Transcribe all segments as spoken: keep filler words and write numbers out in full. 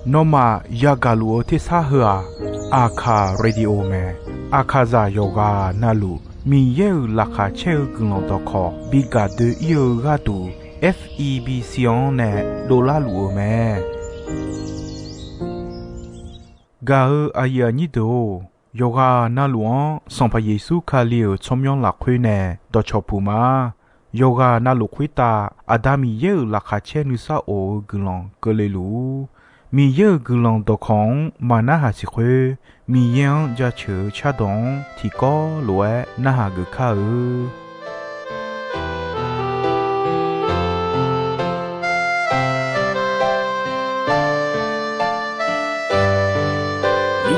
Nawmaf yagaq luf-eu tersar heu-aq, Aqkaq Radio mae. Aqkaqzaq yawqghaq navluf Miqyaer-euq laqkhaq caer-eu guiqlanq dawqkawq bi gaq doe-ir-eu gharduq, F E B C-anr nae dovlar luf-eu mae. Gaq-eu aqyuif aqnyir deuq-or, yawqghaq navluf-anr Sanqpaq Yeqsur Kali-euq tsawrmyanr lafkhoer nae dawqcawq puq ma. Yawqghaq navluf khoertav Aqda Miqyaer-euq laqkhaq caer nuisar of-eu guiqlanq keuvle luf-ur. Miqyaer-euq guiqlanq dawqkawq-anr maq narhaq siq khoer, Miqyaer-anr jaceuq-eu cardawq-anr tiqkawv lof-aer narhaq geuf kar-eu.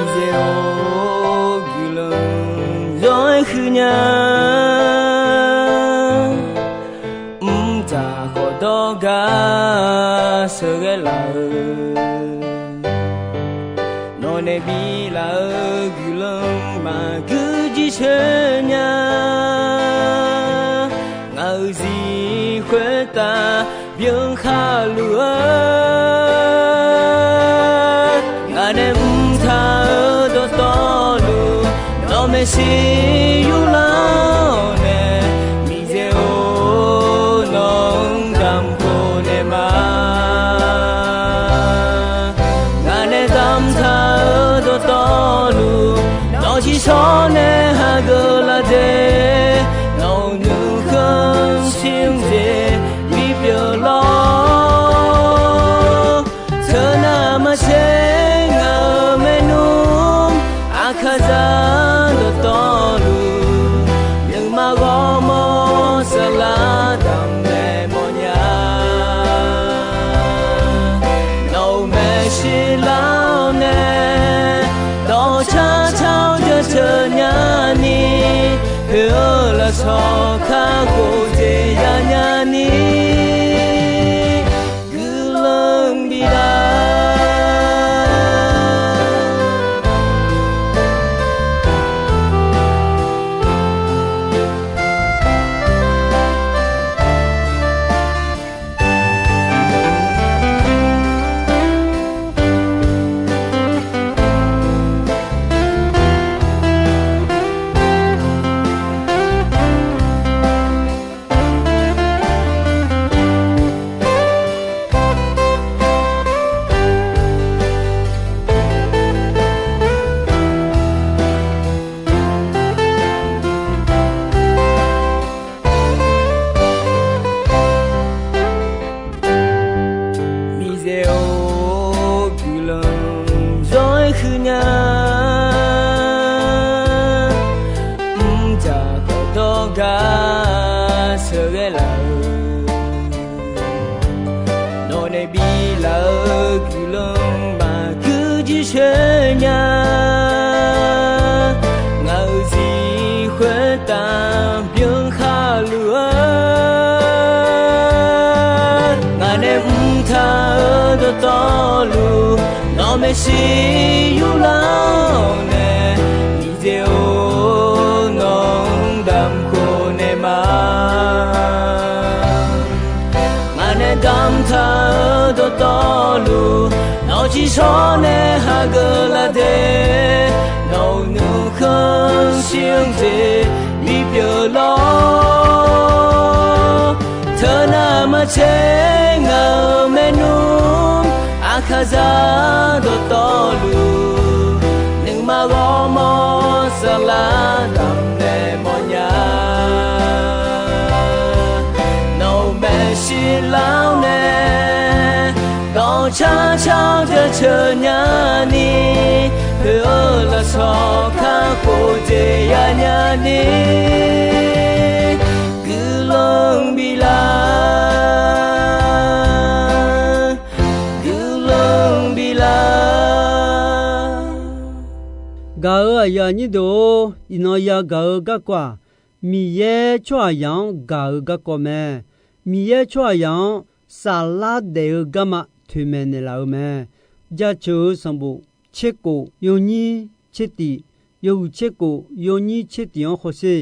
Miqyaer-or, guiqlanq zawr-aer huiq nya. Mqtav khawf dawrgar sheuqghae laf-eu, nawqnae bilaf-eu guiqlanq maqgui jircoer nya. Ngaq-euq zir khoertav byankhar luf-eu, ngaq nae mqtav-eu dawqtawvluf, nawq maeqshi yurlar-awr nae, Miqyaer-or, nawq-anr damq khofnaeq ma. Ngaq nae damqtaq-eu dawqtawvluf, nawq ciqshawr nae hageuf laf de. Nawq-euq nuikhanr shir-anr jeq bipyeuf lawr. Teunav maqtser ngaq-euq maernmr, Aqkaqzaq dawqtawvluf, nuima ghawrmawr saflar damqnaeq mawfnya. Nawq-euq maeqshi lar-awr nae, dawqcar car-awr jaceuq nyani, poeq-eu lafsawq kakhof jeq ya nyani, guiqlanq bif lar. Miqyaer-or, guiqlanq zawr-aer huiqnya. Mrdzaq khawf dawrgar sheuqghae laf-eu, nawqnae biflaf-eu guiqlanq maqgui jircoer nya. Ngaq-euq zir khoertav byankhar luf-eu, ngaq nae mrtaq-eu dawqtawvluf, nawq maeqshi yurlar-awr nae, Miqyaer-or, nawq-anr damq khofnaeq ma. Ngaq nae damqtaq-eu dawqtawvluf, nawq ciqshawr nae hageuf laf de. Nawq-euq nuikhanr shir-anr jeq bipyeuf lawr. Teunav maqtser ngaq-euq maernmr, Aqkaqzaq dawqtawvluf, nuima ghawrmawr saflar damqnaeq mawfnya. Nawq-euq maeqshi lar-awr nae, dawqcar car-awr jaceuq nyani, poeq-eu lafsawq kakhof jeq ya nyani, guiqlanq bif lar, guiqlanq bif lar. Gaq-euq aqyuif aqnyir deuq-or, iqnan yagaq-eu garkawv-aq, Miqyaer tsawrhaqzaq-anr gaq-eu garkawv mae. Miqyaer tsawrhaqzaq-anr saflar daef-eu garma toeqmaeq naeqlaf-eu mae. Jaceuq-eu sanqbof tserkhof yawnyir tsertif, yawhuiq tserkhof yawnyir tsertif-anr hawsher.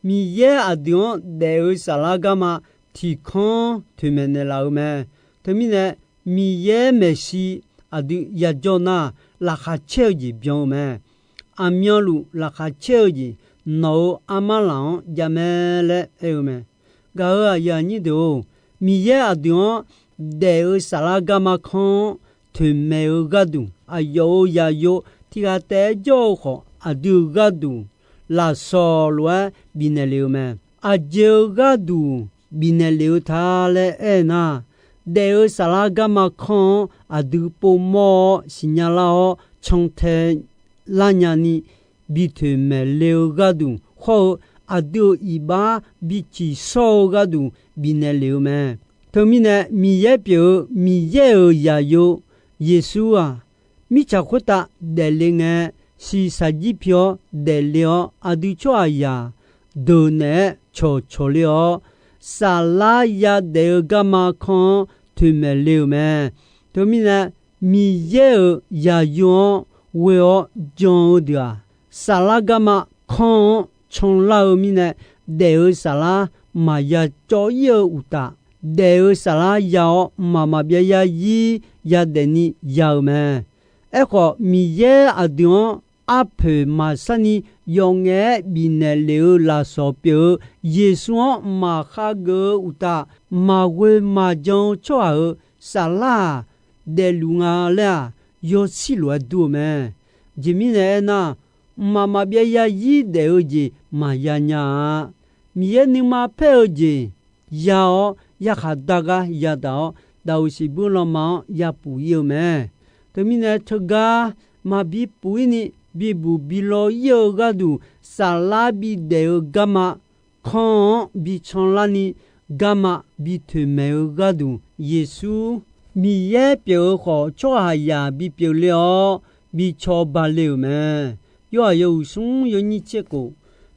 Miqyaer aqdui-anr daef-eu saflar garma tiqkanr toeqmaeq naeqlaf-eu mae. Teumirnae, Miqyaer maeqshi aqdui yajawr nar, laqkhaq caer-eu jeq byan-eu mae. Aqmyanluf laqkhaq caer-eu jeq nawq-euq armar laf-anr jav mae laer aer-eu mae. Gaq-euq aqyuif aqnyir deuq-or, Miqyaer aqdui-anr daef-eu saflar garma kanr-anr toeqmaeq-eu gharduq, aqyawf-euq yaqyo tiq ghaq taef-aer jawr-eu khawf, aqdui-euq gharduq lafsawq lof-aer bifnaeq lef-eu mae. Aqjeq-euq gharduq bifnaeq lef-eu ta laer aer nar, daef-eu saflar garma kanr-anr aqdui povmawr-awr siqnya lar-awr cantae lar nyani bi toeqmaeq le-eu gharduq hawr-eu, aqdui-euq iqbax bi ciqshawr-eu gharduq bifnaeq lef-eu mae. Teumirnae, Miqyaer pyeuf-eu Miqyaer-euq yaqyo Yeqsur-aq, mirtsaq khoertav daefle ngae, shiqshaq jir pi-awr daefle-awr, aqdui tsawrhaqzaq deuq naeq-aer cawqcawq le-awr, saflar yadaef-eu garma kanr-anr toeqmaeq le-euq mae. Teumirnae, Miqyaer-euq yaqyo-anr ghoe-awr jan-eu deuq-aq, saflar garma kanr-anr canlar-eu mirnae, daef-eu saflar maqya cawv-ir-eu uqtaf, daef-eu saflar ya-awr mqmaq maqbyav yarzir yadaef ni ya-euq mae. Aerkhawf, Miqyaer aqdui-anr arpoeq maqsar ni yawf ngaef-aer bifnaeq lef-eu lafsawq pyeuf-eu Yeqsur-anr maqkhageuf-eu uqtaf, maqghoe maqjan-eu tsawrhaq-euq saflar-aq, daefluf nga laer-aq, yawshir lof-aer dur-eu mae. Aqjeq mirnae aernar, mqmaq maqbyav yarzir daef-eu jeq maqya nya-a. Miqyaer nuima paer-eu jeq ya-awr, yarkhaq dar gar yadaq-awr, daqoq siqbuir lanma-anr yapuf-ir-eu mae. Teumirnae, teugar maqbi puf-ir ni bibuq bi law-ir-eu gharduq, saflar bidaef-eu garma kanr-anr bi canlarni, garma bi toeqmaeq-eu gharduq, Yeqsur Miqyaer pyeuf-eu khawf, tsawrhaqzaq bipyeuf le-awr bi cawba le-euq mae. Yorhaq yawhuiq smr yawnyir tser khof,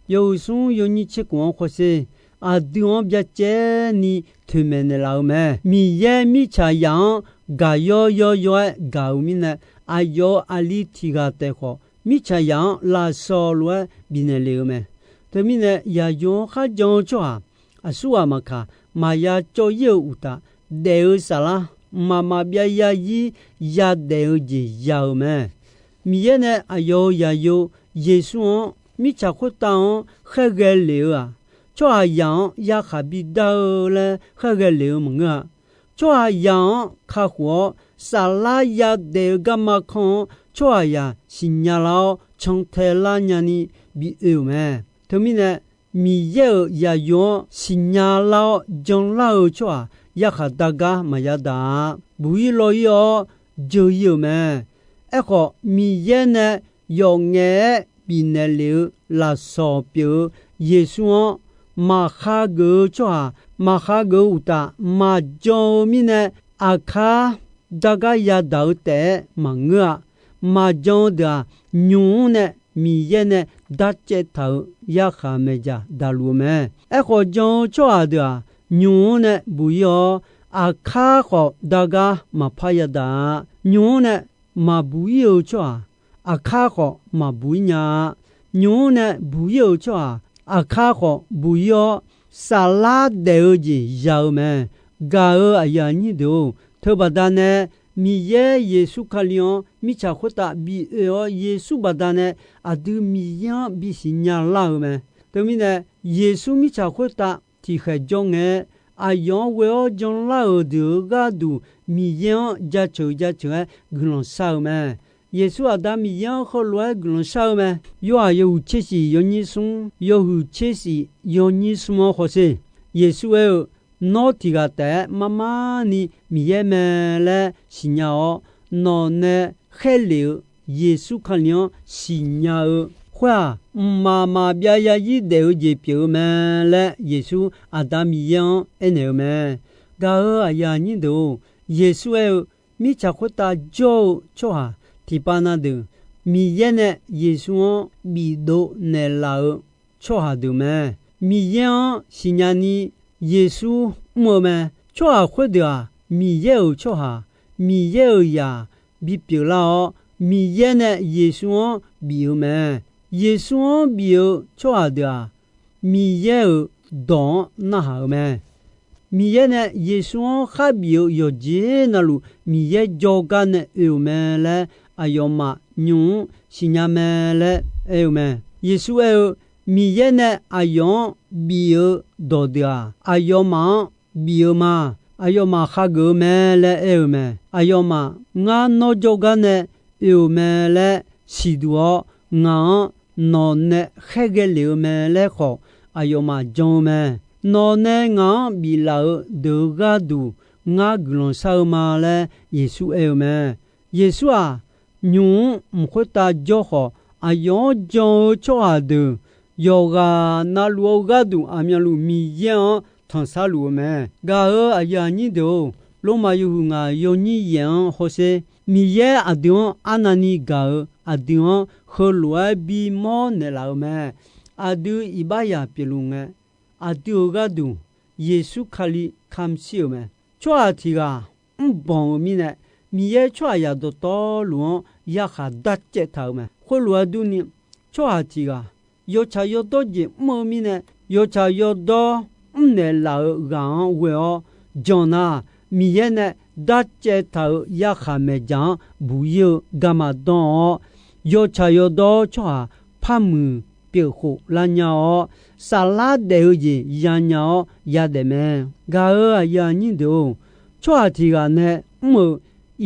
yawhuiq smr yawnyir tser khof-anr khawfsher, aqdui-anr byacaevni toeqmaeq naeqlaf-eu mae. Miqyaer mirtsaqzaq-anr gaq yawr yawr yawr-aer gaq-euq mirnae, aqyawf-euq aqli tiq ghaq taef khawf, mirtsaqzaq-anr lafsawq lof-aer bifnaeq lef-eu mae. Teumirnae, yaqyo-anr kharjan-eu tsawrhaq aqsurghaq maqkaq, maqya cawv-ir-eu uqtaf, daef-eu saflar mqmaq maqbyav yarzir yadaef-eu jeq ya-euq mae. Miqyaer nae aqyawf-euq yaqyo Yeqsur-anr mirtsaq khoertav-anr khaerghae lef-eu-aq, tsawrhaqzaq-anr yarkhaq bidar-eu laer khaerghae lef-eu maqngeur-a. Tsawrhaqzaq-anr kakhof-awr, saflar yadaef-eu garma kanr-anr tsawrhaqzaq siqnya lar-awr, cantae lar nyani bi oe-euq mae. Teumirnae, Miqyaer-euq yaqyo-anr siqnya lar-awr janlar-eu tsawrhaq yarkhaq dar gar maqya daq-a. Buq-ir law-ir-awr jeu-ir-euq mae. Aerkhawf, Miqyaer nae yawf ngaef-aer bifnaeq lef-eu lafsawq pyeuf-eu Yeqsur-anr maqkhageuf-eu tsawrhaq, maqkhageuf-eu uqtaf maqjan-eu mirnae, aqkar dar gar yadaq-eu taef-aer maqngeur-a. Maqjan-eu deuq-aq, nymq-mr nae Miqyaer nae darcaev taq-euq yarkhaq maeqdzaq daqluf-eu mae. Aerkhawf, jan-eu tsawrhaq deuq-aq, nymq-mr nae buq-ir-awr, aqkar khawf dar gar maqpar yadaq-a. Nymq-mr nae maqbuq-ir-eu tsawrhaq, aqkar khawf maqbuq-ir nya-a. Nymq-mr nae buq-ir-eu tsawrhaq, aqkar khawf buq-ir-awr, saflar daef-eu jeq ya-eu mae. Gaq-euq aqyuif aqnyir deuq-or, teubaqda nae Miqyaer Yeqsur Kali-anr mirtsaq khoertav bi oe-awr, Yeqsur baqdanae aqdui Miqyaer-anr bisiq nya lar-eu mae. Teumirnae, Yeqsur mirtsaq khoertav tiqkhaeq jawr ngae, aqyawf-anr ghoe-awr janlar-euq deuq-euq gharduq Miqyaer-anr jaceuq jaceuq-aer guiqlanq shar-eu mae. Yeqsur Aqda Miqyaer-anr heulof-aer guiqlanq shar-eu mae. Yorhaq yawhuiq tser shif yawnyir smr, yawhuiq tser shif yawnyir smr-anr hawsher. Yeqsur aer-eu, Nawr tiq ghaq taef-aer mar mar ni Miqyaer mae laer siqnya-awr, nawq nae khaerlef-eu Yeqsur Kali-anr siqnya-eu khoer-aq, mqmaq maqbyav yarzir daef-eu jeq pyeuf-eu mae laer Yeqsur Aqda Miqyaer-anr aernaeq-eu mae. Gaq-euq aqyuif aqnyir deuq-or, Yeqsur aer-eu, mirtsaq khoertav jawr-eu tsawrhaq tiqpav na deuq, Miqyaer nae Yeqsur-anr bifdov naeqlaf-eu tsawrhaq deuq mae. Miqyaer-anr siqnya ni Yeqsur mr-eu mae. Tsawrhaq khoerdeuq-aq, Miqyaer-euq tsawrhaq, Miqyaer-euq zaq bipyeuf lar-awr, Miqyaer nae Yeqsur-anr bif-eu mae. Yeqsur-anr bif-eu tsawrhaq deuq-aq, Miqyaer-euq dawq-anr narhaq-eu mae. Miqyaer nae Yeqsur-anr kharbif-eu yawqjeq navluf Miqyaer jawrgar nae oe-euq mae laer aqyawfmaf nymq-mr siqnya mae laer aer-eu mae. Yeqsur aer-eu, Miqyaer nae aqyawf-anr bif-eu dawqdeuq-aq, aqyawfmaf-anr bif-eu ma. Aqyawfmaf khageuf-eu mae laer aer-eu mae. Aqyawfmaf, Ngar nawr jawrgar nae oe-euq mae laer siqduq-awr, ngaq-anr nawq nae khaerghae lef-eu mae laer khawf, aqyawfmaf jan-eu mae. Nawq nae ngaq-anr biflaf-eu deuq-euq gharduq ngar guiqlanq shar-eu ma laer Yeqsur aer-eu mae. Yeqsur-aq, nymq-mr mq khoertav jawr khawf, aqyawf-anr jan-eu tsawrhaq deuq yawqghaq navluf-eu gharduq aqmyanluf Miqyaer-anr tanqsar luf-eu mae. Gaq-euq aqyuif aqnyir deuq-or, Lormav yawhuiq ngaq yawnyir yaef-anr hawsher. Miqyaer aqdui-anr arnavni gaq-eu, aqdui-anr heulof-aer bimawr naeqlaf-eu mae. Aqdui iqbaxzaq pyeufluf ngae, aqdui-euq gharduq Yeqsur Kali kamq shir-euq mae. Tsawrhaq tiq ghaq mrbanq-eu mirnae, Miqyaer tsawrhaqzaq dawqtawvluf-anr yarkhaq darcaev taq-euq mae. Khoerlof-aer durni, tsawrhaq tiq ghaq yawtsaq yawdawr jeq mr-eu mirnae, yawtsaq yawdawr mrnaeq laf-eu ghaq-anr ghoe-awr jan nar, Miqyaer nae darcaev taq-euq yarkhaq maeqdzaq-anr buq ir-eu garma danr-awr, yawtsaq yawdawr tsawrhaq par muiq pyeuf khof lar nya-awr, saflar daef-eu jeq yanya-awr yadaef mae. Gaq-euq aqyuif aqnyir deuq-or, tsawrhaq tiq ghaq nae mr-euq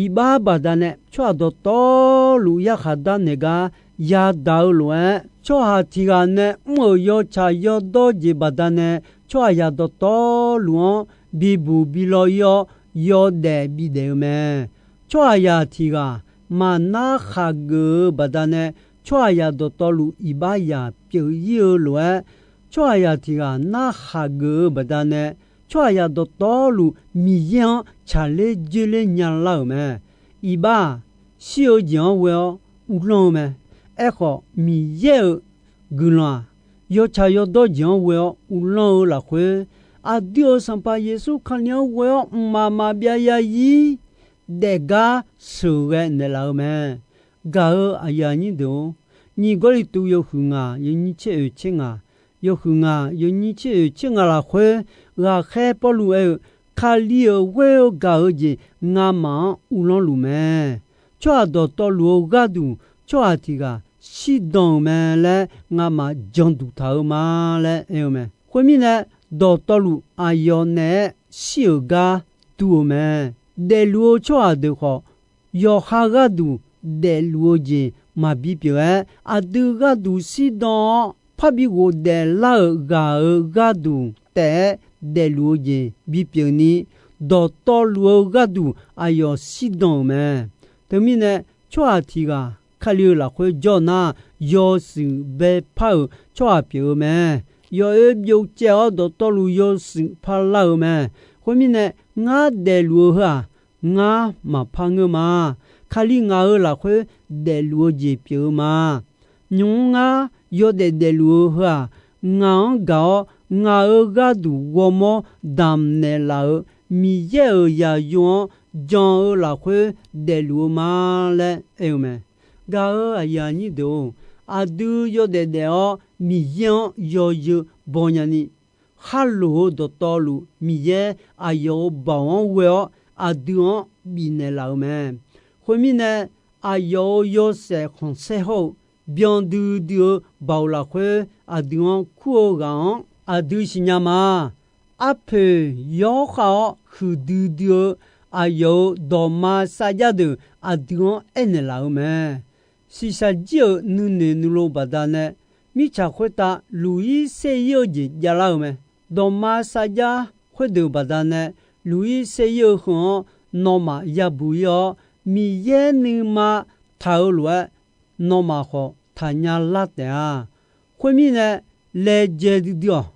iqbax baqdanae tsawrhaq dawqtawvluf yarkhaq darnaeq gar yadaq-eu lof-aer, tsawrhaq tiq ghaq nae mr-euq yawtsaq yawdawr jeq baqdanae tsawrhaqzaq dawqtawvluf-anr bibuq bi law ir-awr, yawdaef bidaef-eu mae. Tsawrhaqzaq tiq ghaq maqnar khaqgeuf-eu baqdanae, tsawrhaqzaq dawqtawvluf iqbaxzaq pyeuf ir-eu lof-aer, tsawrhaqzaq tiq ghaq narhaq geuf-eu baqdanae, tsawrhaqzaq dawqtawvluf Miqyaer-anr tsaqler dzoerler nyalar-euq mae. Iqbax-aq, shir-eu jeq-anr ghoe-awr uvlanr-eu mae. Aerkhawf, Miqyaer-euq guiqlanq-aq, yawtsaq yawdawr jeq-anr ghoe-awr uvlanr-eu lafkhoer, aqdui-euq Sanqpaq Yeqsur Kali-anr ghoe-awr mqmaq maqbyav ya ir daefgar sheuqghae naeqlaf-eu mae. Gaq-euq aqyuif aqnyir deuq-or, nyiq Gawrliqtu yawhuiq ngaq yawnyir tser oeq tser ngaq, yawhuiq ngaq yawnyir tser oeq tser ngaq lafkhoer, ghaqkhaer Pawrluv aer-eu, Kali-euq ghoer-eu gaq-eu jeq ngamaf-anr uvlanr luf mae. Tsawrhaq dawqtawvluf-eu gharduq tsawrhaq tiq ghaq shirdan-euq mae laer ngamaf janduq taq-eu ma laer aer-eu mae. Khoermirnae, dawqtawvluf aqyawf naeq-aer shir-euq gar dur-eu mae. Daefluf-eu tsawrhaq deuq khawf, yawqha gharduq daefluf-eu jeq maqbi pyeuf-aer, aqdui gharduq shirdan-awr parbi ghofdaef lar-euq ghaq-euq gharduq taef-aer daefluf-eu jeq bipyeuf ni, dawqtawvluf-eu gharduq aqyawf shirdan-euq mae. Teumirnae, tsawrhaq tiq ghaq Kali-eu lafkhoer jawr nar, yawshuif baepar-euq tsawrhaq pyeuf-eu mae. Yawoer byovcaev-awr dawqtawvluf yawshuif parlar-eu mae. Khoermirnae, ngar daefluf-eu heu-aq, ngar maqpar ngeur ma. Kali ngaq-euq lafkhoer daefluf-eu jeq pyeuf-eu ma. Nymq-mr ngar yawdaef daefluf-eu heu-aq, ngaq-anr gaq-awr ngaq-euq gharduq ghawrmawr damq naeqlaf-euq Miqyaer-euq zaqyo-anr jan-eu lafkhoer daefluf-eu ma laer aer-eu mae. Gaq-euq aqyuif aqnyir deuq-or, aqdui yawdaef daef-awr Miqyaer-anr yawzeu baw nyani, khar loq-eu dawqtawvluf Miqyaer aqyawf-euq baoq-anr ghoe-awr aqdui-anr bifnaeq laf-eu mae. Khoermirnae, aqyawf-euq yawshaef khanqsaer hawr-eu byan duidui-eu baoq lafkhoer aqdui-anr kur-eu ghaq-anr aqdui siqnya ma. Arpoeq yawr khav-awr huiqdui dui-eu aqyawf-euq dawqma sarjax deuq aqdui-anr aernaeq laf-eu mae. Shiqshaq jir-euq nuinoeq nuilov baqdanae, mirtsaq khoertav luq-ir ser-ir-eu jeq javlar-eu mae. Dawqma sarjax khoerdeuq baqdanae, luq-ir ser-ir-eu heu-anr nawmaf yabuq ir-awr, Miqyaer nuima taq-eu lof-aer nawmaf khawf taqnya lar taef-a. Khoermirnae, laejae duidui-awq.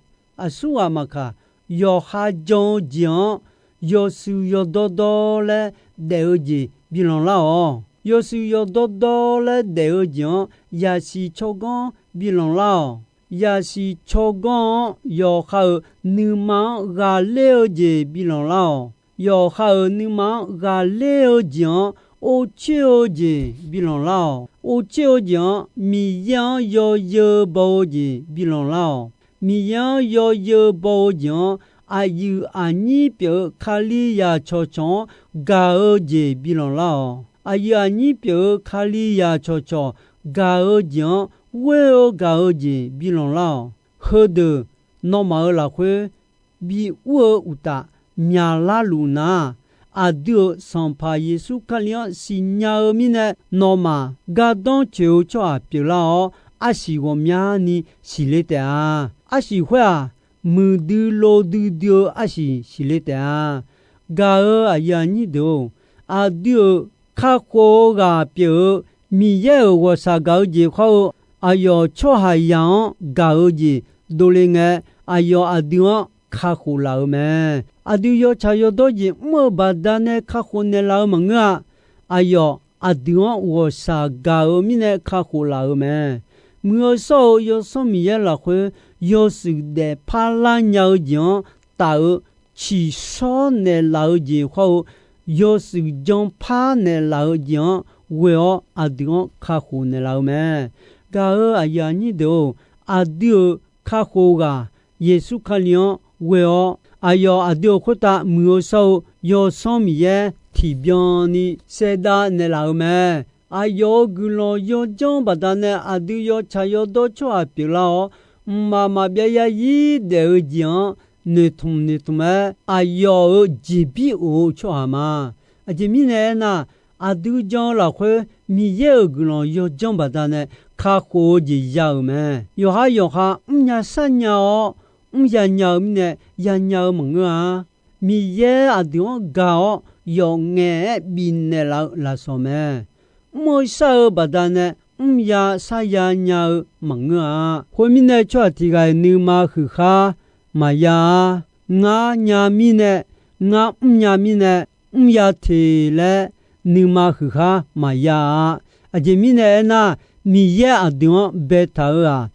Aqsurghaq maqkaq, yawqha jan-eu jeq-anr yawshuif yawdawr dawr laer daef-eu jeq bi lanqlar-awq. Yawshuif yawdawr dawr laer daef-eu jeq-anr yasiq tsawrganr bi lanqlar-awq. Yasiq tsawrganr-anr yawqha-euq nuima-anr ghaqler-eu jeq bi lanqlar-awq. Yawqha-euq nuima-anr ghaqler-eu jeq-anr orcoer-eu jeq bi lanqlar-awq. Orcoer-eu jeq-anr Miqyaer-anr yawzeu baw-eu jeq bi lanqlar-awq. Miqyaer-anr yawzeu baw-eu jeq-anr aqyuif aqnyir pyeuf-eu Kalizaq cawqcawq-anr gaq-eu jeq bilanq lar-awq. Aqyuif aqnyir pyeuf-eu Kalizaq cawqcawq gaq-eu jeq-anr ghoer-eu gaq-eu jeq bilanq lar-awq. Heudeuq nawmaf-euq lafkhoer bi ur-eu uqtaf myaqlar luf nar, aqdui-euq Sanqpaq Yeqsur Kali-anr siqnya-eu mirnae, nawmaf gardanr coeq-eu tsawrhaq pyeuflar-awr, arsiq ghawqmyani siqle taef-a. Arsiq khoer-aq, muiqdui lo duidui-eu arsiq siqle taef-a. Gaq-euq aqyuif aqnyir deuq-or, aqdui-euq kakhof-eu ghaq pyeuf-eu Miqyaer-euq ghawqshaq gaq-eu jeq khawr-eu, aqyawf tsawrhaqzaq-anr gaq-eu jeq dovle ngae, aqyawf aqdui-anr kakhof laf-euq mae. Aqdui yawtsaq yawdawr jeq mr-eu baqdanae kakhof naeqlaf-eu maqngeur-a. Aqyawf aqdui-anr ghawqshaq gaq-eu mirnae kakhof laf-euq mae. Muiq-eu shawr-eu Yawsanr Miqyaer lafkhoer yawshuif daefpar lar nya-eu jeq-anr taf-eu tsiqshawr naeqlaf-eu jeq khawr-eu, yawshuif janpar naeqlaf-eu jeq-anr ghoe-awr aqdui-anr kakhof naeqlaf-eu mae. Gaq-euq aqyuif aqnyir deuq-or, aqdui-euq kakhof ghaq Yeqsur Kali-anr ghoe-awr, aqyawf aqdui-euq khoertav muiq-eu shawr-eu Yawsanr Miqyaer tiqbyan ni saevdav naeqlaf-euq mae. Aqyawf-euq guiqlanq yawdzanr baqdanae aqdui yawtsaq yawdawr tsawrhaq pyeuflar-awr, mqmaq maqbyav yarzir daef-eu jeq-anr noeqtmq noeqtmq-aer aqyawf-euq jeqbir of-eu tsawrhaq ma. Aqjeq mirnae aernar, aqdui jan-eu lafkhoer Miqyaer-euq guiqlanq yawdzanr baqdanae kakhof-eu jeq ya-euq mae. Yawqhar yawqha mrnya sharnya-awr mrya nya-eu mirnae yanya-eu maqngeur-a. Miqyaer aqdui-anr gaq-awr yawf ngaef-aer bifnaeq laf-eu lafsawq mae. Mr-eu shar-eu baqdanae mrya sharya nya-eu maqngeur-a. Khoermirnae, tsawrhaq tiq ghaq-iq nuima huiqkhar maqya-a. Ngar nya mirnae, ngar mrnya mirnae, mrya teq laer nuima huiqkhar maqya-a. Aqjeq mirnae aernar, Miqyaer aqdui-anr baetaq-euq-aq,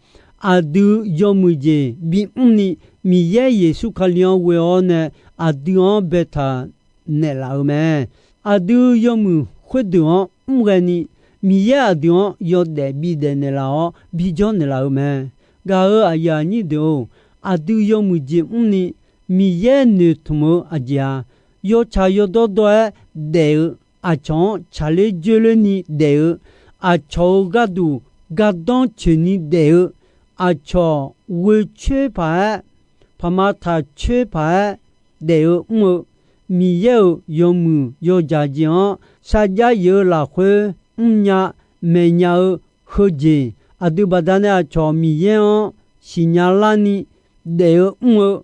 aqdui yawmuiq jeq bimr ni Miqyaer Yeqsur Kali-anr ghoe-awr nae aqdui-anr baetaq naeqlaf-eu mae. Aqdui yawmuiq khoerdeuq-anr mr ghaeni, Miqyaer aqdui-anr yawdaef bidaef naeqlaf-awr bijawr naeqlaf-eu mae. Gaq-euq aqyuif aqnyir deuq-or, aqdui yawmuiq jeq mr ni Miqyaer noeqtmq-eu aqjeq-aq, yawtsaq yawdawr dawr-aer daef-eu, aqcawq-anr tsaqler dzoerler ni daef-eu, aqcawq-euq gharduq gardanr coeqni daef-eu, aqcawq ghoe coer paq-aer, paqma taq coer paq-aer daef-eu mr-eu, Miqyaer-euq yawmuiq yawdzaq jeq-anr sarjax yif-eu lafkhoer mrnya maeqnya-eu heujeq, aqdui baqdanae aqcawq Miqyaer-anr siqnya larni daef-eu mr-eu,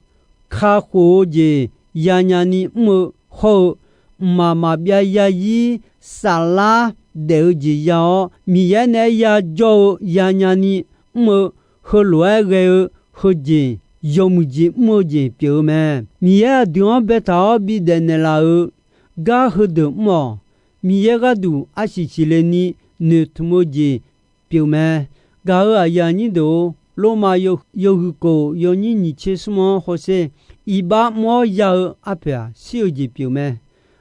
kakhof-eu jeq yanya ni mr-eu hawr-eu, mqmaq maqbyav yarzir saflar daef-eu jeq ya-awr, Miqyaer naeq-aer yajawr-eu yanya ni mr-eu, heulof-aer ghae-eu heujeq yawmuiq jeq mr-eu jeq pyeuf-eu mae. Miqyaer aqdui-anr baetaq-awr bidaef naeqlaf-eu gar heudeuq mr-awq. Miqyaer gharduq arsiq siqle ni noeqtmq-eu jeq pyeuf mae. Gaq-euq aqyuif aqnyir deuq-or, Lormav yawhuiq kof yawnyir nyiq tser smr-anr hawsher, iqbax mr-awr ya-eu arpoeq-aq shir-eu jeq pyeuf mae.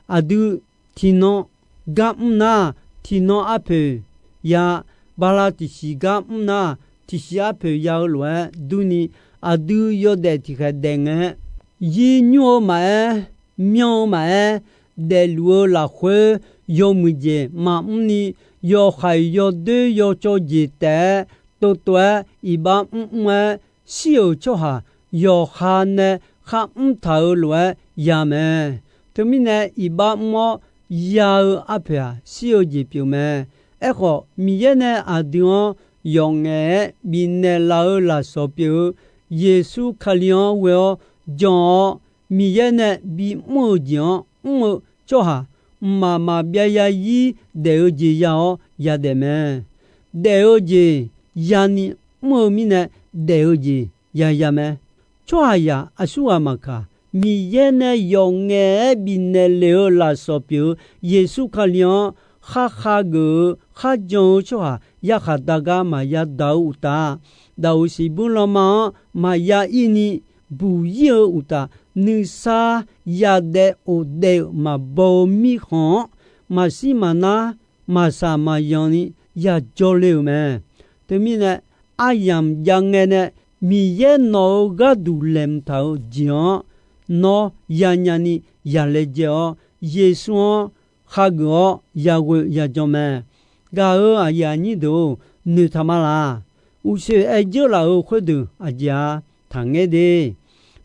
Aqdui tiqnan gar mr nar, tiqnan arpoeq ya, bala tiqsiq gar mr nar, tiqsiq arpoeq ya-eu lof-aer durni, aqdui yawdaef tiqkhaeq daef ngae-aer, yir nymr-eu maqaer, myanr-eu maqaer, daefluf-eu lafkhoer yawmuiq jeq maqmr ni, yawhaiq yawdoer yawcawv jeq taef-aer, tovtov-aer iqbax mrmr-aer shir-euq tsawrhaq yawqha nae kharmr taq-eu lof-aer ya mae. Teumirnae iqbax mr-awr ya-eu arpoeq-aq shir-eu jeq pyeuf mae. Aerkhawf, Miqyaer nae aqdui-anr yawf ngaef-aer bifnaeq laf-eu lafsawq pyeuf-eu Yeqsur Kali-anr ghoe-awr jan-awr, Miqyaer nae bimr-eu jeq-anr mr-eu tsawrhaq mqmaq maqbyav yarzir daef-eu jeq ya-awr yadaef mae. Daef-eu jeq yani mr-eu mirnae, daef-eu jeq yaya mae. Tsawrhaqzaq aqsurghaq maqkaq, Miqyaer nae yawf ngaef-aer bifnaeq lef-eu lafsawq pyeuf-eu Yeqsur Kali-anr kharkhav geuf-eu kharjan-eu tsawrhaq yarkhaq dar gar maqya daq-eu uqtaf, daqoq siqbur lanma-anr maqya ir ni buq ir-eu uqtaf, nuisar yadaef of daef-euq maqbaw-eu mirkhanq-anr maqshir maqnar, maqsaq maqyan ni yajawr le-euq mae. Teumirnae, aryamq jav ngae nae Miqyaer nawq-euq gharduq laeqhmq taq-euq jeq-anr nawr yanya ni yalaejae-awr, Yeqsur-anr khageuf-awr yaghoe yajan mae. Gaq-euq aqyuif aqnyir deuq-or, noeqtaq ma laq? Uqshoe aer dzeur laf-euq khoerdeuq aqjeq-a? Taqngaer de.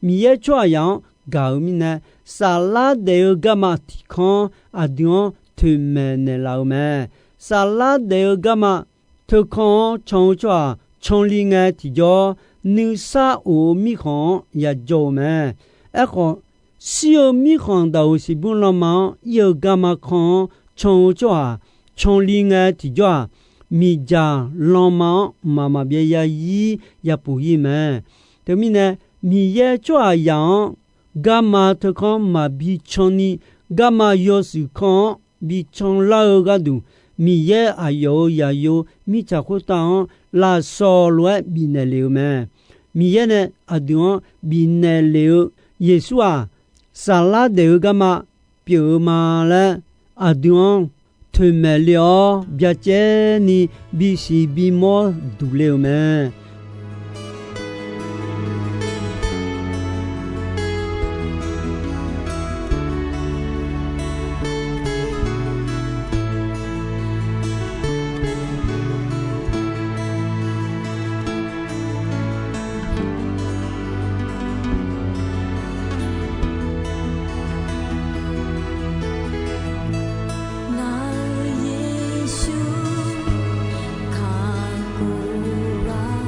Miqyaer tsawrhaqzaq-anr gaq-euq mirnae, saflar daef-eu garma tiqkanr-anr aqdui-anr toeqmaeq naeqlaf-eu mae. Saflar daef-eu garma teukanr-anr can-eu tsawrhaq canli ngae tiqjawr, nuisar of-eu mirkhanq-anr yajawr-eu mae. Aerkhawf, shir-eu mirkhanq daq-euq siqbur lanma-anr ir-eu garma kanr-anr can-eu tsawrhaq canli ngae tiqjawr-aq, miqdzaq lanma-anr mqmaq maqbyav yazir yapuq ir mae. Teumirnae, Miqyaer tsawrhaqzaq-anr garma teukanr maqbi can ni, garma yawshuif kanr-anr bi canlar-eu gharduq, Miqyaer aqyawf-euq zaqyo mirtsaq khoertav-anr lafsawq lof-aer bifnaeq lef-eu mae. Miqyaer nae aqdui-anr bifnaeq lef-eu Yeqsur-aq, saflar daef-eu garma pyeuf-eu ma laer aqdui-anr toeqmaeq le-awr, byacaevni bisiq bimawr duqle-eu mae. Ngaq-euq Yeqsur, kakhof-eu ghaq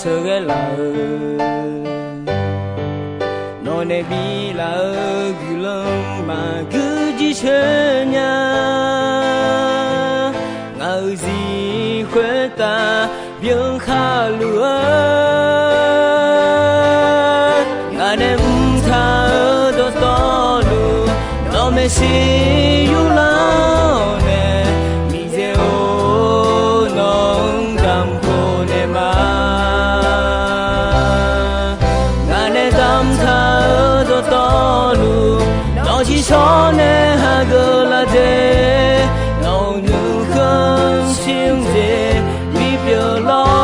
sheuqghae laf-eu, nawqnae bi laf-eu guiqlanq maqguir jir sheuq nya. Ngaq-euq zir khoertav byan khaluf-eu, ngaq nae mrtaq-eu dawqtawvluf, nawq maeqshi yurlar-awq nae, Miqyaer-or, nawq-anr damq khofnaeq ma. Ngaq nae damqtaq-eu dawqtawvluf, nawq-eu tsiqshawr nae hageuf lar dzae, nawq-euq nuikhanr shir-anr jeq bipyeuf lawr.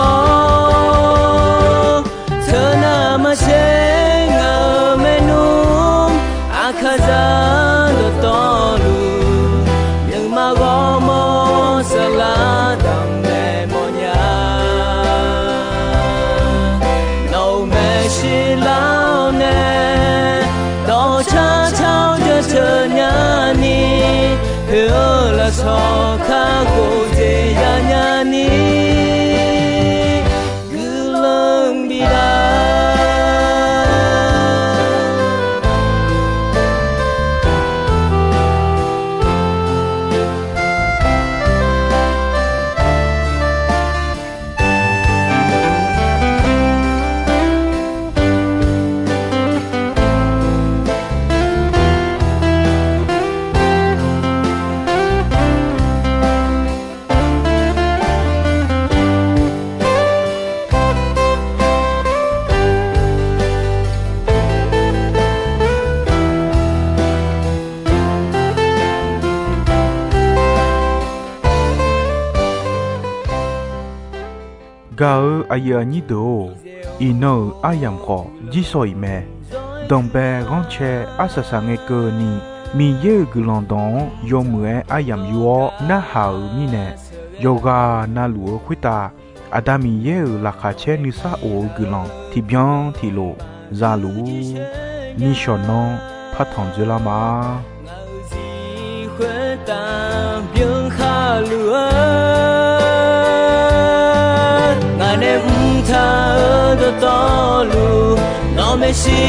Teunav maqtser ngaq-euq maernmr, aqkaqzaq dawqtawvluf, nuima ghawrmawr saflar damq naeq mawfnya. Nawq-euq maeqshi lar-awr nae, dawqcar car-awr jaceuq nyani, heu-eu lafsawq kakhof jeq yanya ni, guiqlanq bif lar. Gaq-eu aqyuif aqnyir deuq-or, iqnan-euq aryamq khawf jirsawq iq mae. Danqbae ghanrcae arsaq saq ngae keuvni, Miqyaer-euq guiqlanq dawq-anr yawmuiq-aer aryamq yur-awr narhaq-euq mirnae, yawqghaq navluf-eu khoertav Aqda Miqyaer-euq laqkhaq caer nuisar of-eu guiqlanq tiqbyan tiqlof za luf-ur. Nishawq nanr partanq dzoerlar ma. Ngaq-euq zir khoertav byan khaluf-eu, ngaq nae mrtaq-eu dawqtawvluf, nawq maeqshi